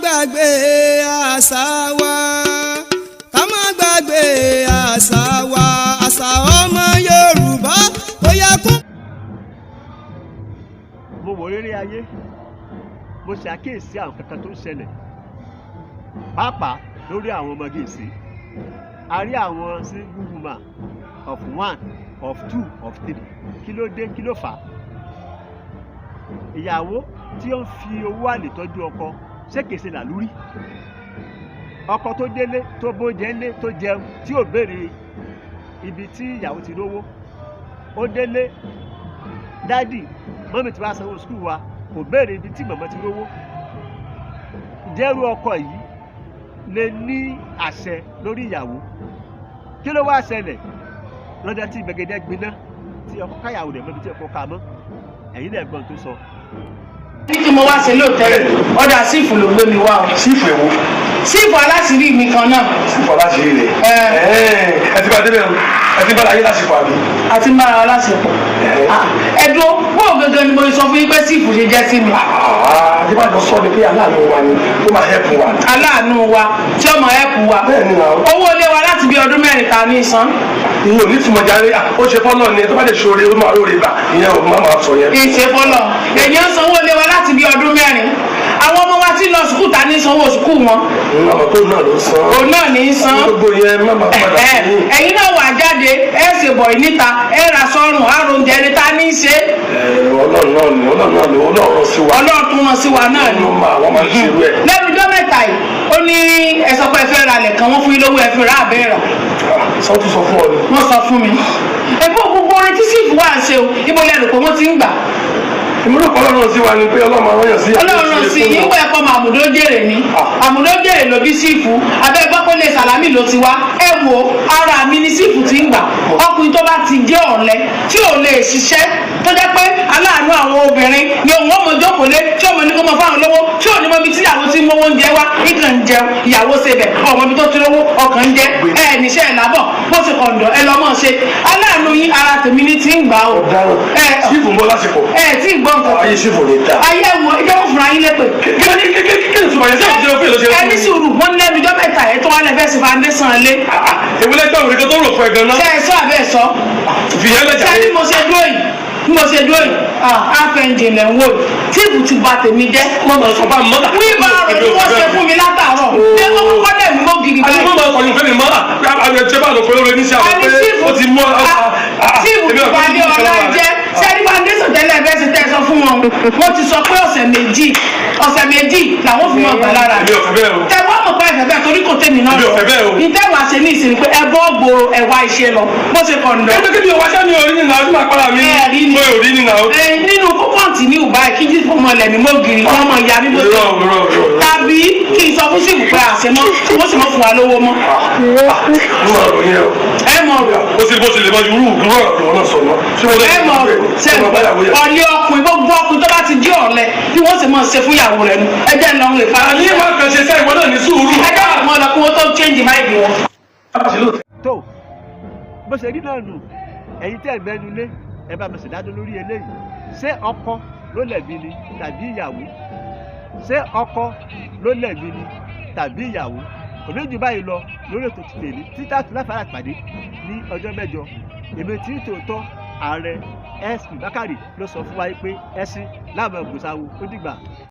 Gbàgbé àṣà wa, ká má gbàgbé àṣà wa, àṣà ọmọ Yorùbá ó yẹ kó. Mo wò rere ayé, mo ṣàkíyèsí àwọn kankan tó ń ṣẹlẹ̀, pàápàá lórí àwọn ọmọge ìsìn. A rí àwọn single woman of one, of two, of three. Kí ló dé? Kí ló fà á? Ìyàwó tí ó ń fi owó àlè tọ́jú ọkọ, ṣé kìí ṣe làlúrí? Ọkọ tó délé, tó bóúnjẹ ńlé, tó jẹun, tí ò béèrè ibi tí ìyàwó ti rówó. Ó délé, "Daddy, mummy tí wàá sanwó school wa," kò béèrè ibi tí màmá ti rówó. Ìjẹ́rú ọkọ yìí lè ní àṣẹ lórí ìyàwó? Kí ló wá ṣẹlẹ̀ lọ́jọ́ tí gbẹ̀gẹ́dẹ́ gbiná, tí ọkọ káyàwó rẹ̀ mọ́bi tí ọkọ ká mọ́? Ẹ̀yin náà gbọ́n tó sọ. Ní kí mo wá ṣe lóòtẹ́ẹ̀lì, ọ̀dà sífù ló gbé mi wá o. Sífù èwo? Sífù aláṣìírí mi kan náà. Sífù aláṣìírí rẹ̀? Ẹ. Ẹ ti bá débẹ̀ o, ẹ ti bá láyé lásìkò àbí? Àti mára wa lásìkò. Ẹ̀dùn bó gangan ni mo sọ fún yín pé sífù ṣe jẹ́ sí mi? Àdébàjọ sọ ni pé aláàánú wa ni ó máa help wa. Aláàánú wa tí ọmọ ẹ̀kú wa? Bẹ́ẹ̀ ni náà. Owó ilé wa láti bí ọdún 4 ta ní san. Ìyẹn ò ní túmọ̀ jáde. Ó ṣe fọ́nà ni, tó bá lè ṣoore, ó máa róore gbà. Ìyẹn ò má máa sọ yẹn. Ìṣe fọlọ, èèyàn sanwó ilé wa láti bí ọdún 4. Àwọn ọmọ wa tí ń lọ sùkúù, ta ní sanwó sùkúù wọn? Àmọ́ tó náà ló san. Òun náà ní san. Gbogbo yẹn má máa padà sí. Ẹ̀yin náà wà jáde, ẹ ṣe bọ̀ níta, ẹ ra sọ́run àrùn oúnjẹ ní ta ní í ṣe? Ọlọ́run náà ni, Ọlọ́run náà ni, Ọlọ́run rán sí wa. Ọlọ́run tún wọn sí wa náà ni. Wọ́n máa, wọ́n máa ń ṣerú ẹ̀. Lẹ́nu ọjọ́ mẹ́ta yìí, ó ní ẹ sọ pé ẹ fẹ́ ra lẹ̀ kan, wọ́n fún yín lówó, ẹ fi rà àbẹ́ rà? Sọ tún sọ fún ọ ni. Wọ́n sọ fún mi. Ẹ̀bùn gbogbo orin tí sífù wà ń ṣe o, ibo lẹ́nu pé wọ́n ti ń gbà? Ìmúlò kan Ọlọ́run sí wa ni pé Ọlọ́run máa rán yàn sí. Ọlọ́run rán sí yín pé ẹ̀kọ́ màmúdó jèrè ni, àmúdó jèrè ló bí sífù. Abẹ́ gbọ́pọ́lẹ̀ sàlámì ló ti wá. Ẹ wo, ara mi ni sífù ti ń gbà. Ọkùnrin tó bá ti jẹ́ ọ̀lẹ tí ò lè ṣiṣẹ́, tó jẹ́ pé aláàánú àwọn obìnrin ni òun ó mọ jókòó lé, tí òun ní kó mọ fáwọn lówó, tí ò ní mọ ibi tí ìyàwó ti ń mówó oúnjẹ wá, nǹkan ń jẹun, ìyàwó ṣe bẹ̀, ọmọ ibi tó ti rówó, ọkàn ń jẹ ẹ níṣẹ́ ẹ̀ lábọ̀ bó ṣe kọ̀ǹdọ̀ ẹ lọ́mọ ṣe aláàánú yín, ara tèmi ní ti ń gbà o. Ọ̀daràn. Ẹ Sífù ń bọ́ lásìkò. ẹ tí ì gbọ́ nǹkan. Ayé sífù ní ta. Ayé wo ìjọba fúnra yín lépè. Kí ni ìtumọ̀ yẹn? Ṣé ìṣe òfin ló ṣe? Ẹ ní sùúrù, wọ́n ní lẹ́nu ijọ́ mẹ́ta ẹ̀ tó wá lẹ fẹ́ sí foundation lé. Ìwúlẹ̀ gbà wòlé tó rò fún ẹ gan-an. Ṣé ẹ sọ àbẹ́ ẹ sọ? Fìyẹn lẹ́jà. Ṣé bí mo ṣe dúró yìí, bí mo ṣe dúró yìí, half engine lẹ̀ ń wò yìí. Tíìbù ti bà tèmi jẹ́. Má máa sọ bá mi mọ́. Wíwá rẹ̀ ni wọ́n ṣe fún mi látàárọ̀ ṣé wọ́n kọ́kọ́ dẹ̀ mí mọ́ gidi Àti báyìí. mọ́ máa kọ̀yìn fẹ́mi mọ́ àwọn ẹ̀jẹ̀ bá lọ pé ó lè ní sí àwọn Àní pé sífù ó ti mú. Tíìbù ti bà lé ọlá jẹ́. Ṣé ní foundation tẹ́lẹ̀ bẹ́ẹ̀ ṣe tẹ́ ẹ sọ fún wọn, wọ́n ti sọ pé ọ̀sẹ̀ 2, ọ̀sẹ̀ 2 làwọn fi mọ̀ gbà lára. Èmi ò fẹ́ bẹ́ẹ̀ o. Tẹ wọ́n mọ̀ pé ẹ̀fẹ̀ bẹ́ẹ̀ torí kò tẹ̀mí náà. Èmi ò fẹ́ bẹ́ẹ̀ o. Ní tẹ́wàá ṣe ní ìsìn pé ẹ bọ́ gbòòrò, ẹ̀wà iṣẹ́ lọ bó ṣe kàn lọ. Ẹgbẹ́ kí ni o wáṣẹ́ mi ò rí nìyà ọdún àpárá mi. Ẹ rí ni. Mo ò rí nìyà o. Ẹ nínú kókọ́ǹtì ní ìwà kí jí fún ọmọlẹ̀ mi mọ́ gírí, wọ́n mọ̀ ìyá mi bó ṣe. Irọ́, irọ́, irọ́. Tàbí kí n sọ fún sífù pé àṣẹ mọ́, wọ́n sì mọ́ fún wa lówó mọ́. Mo máa rò yẹn o. Ẹ mọ̀ rò. Ó sì bó ṣe lè mọ irú irú ọ̀rọ̀ lọ́wọ́ náà sọ náà. Ṣé mo lè Ẹ mọ̀ rò ṣe. Ṣé mo bá yàwó yẹn? Ọ̀lẹ ọkùnrin, gbogbo ọkùnrin tó bá ti jí ọ̀lẹ bí wọ́n sì mọ̀ ṣe fún ìyàwó rẹ̀ nu. Ẹ jẹ́ ń lọ rè fara. Àní má kàn ṣe sẹ́, ìwọ náà ní sùúrù. Ẹ jẹ́ àwọn ọlọ́kùnrin wọn tó change mind wọn. Tó bó ṣe rí náà nù. Ẹ̀yin tẹ́ ẹ̀ mẹ́nu lé, ẹ bá mi ṣèdájọ́ lórí eléyìí. Ṣé ọkọ ló lẹ̀bi ni tàbí ìyàwó? Ṣé ọkọ ló lẹ̀bi ni tàbí ìyàwó? Kò ní jù báyìí lọ lórí ètò ti tèmi títà tó láfàrà pàdé ní ọjọ́ mẹ́jọ. Èmi tí tòótọ́ ààrẹ SP Bákàrè ló sọ fún wa pé ẹṣin láàmú ẹgbòsáwo. Ó dìgbà.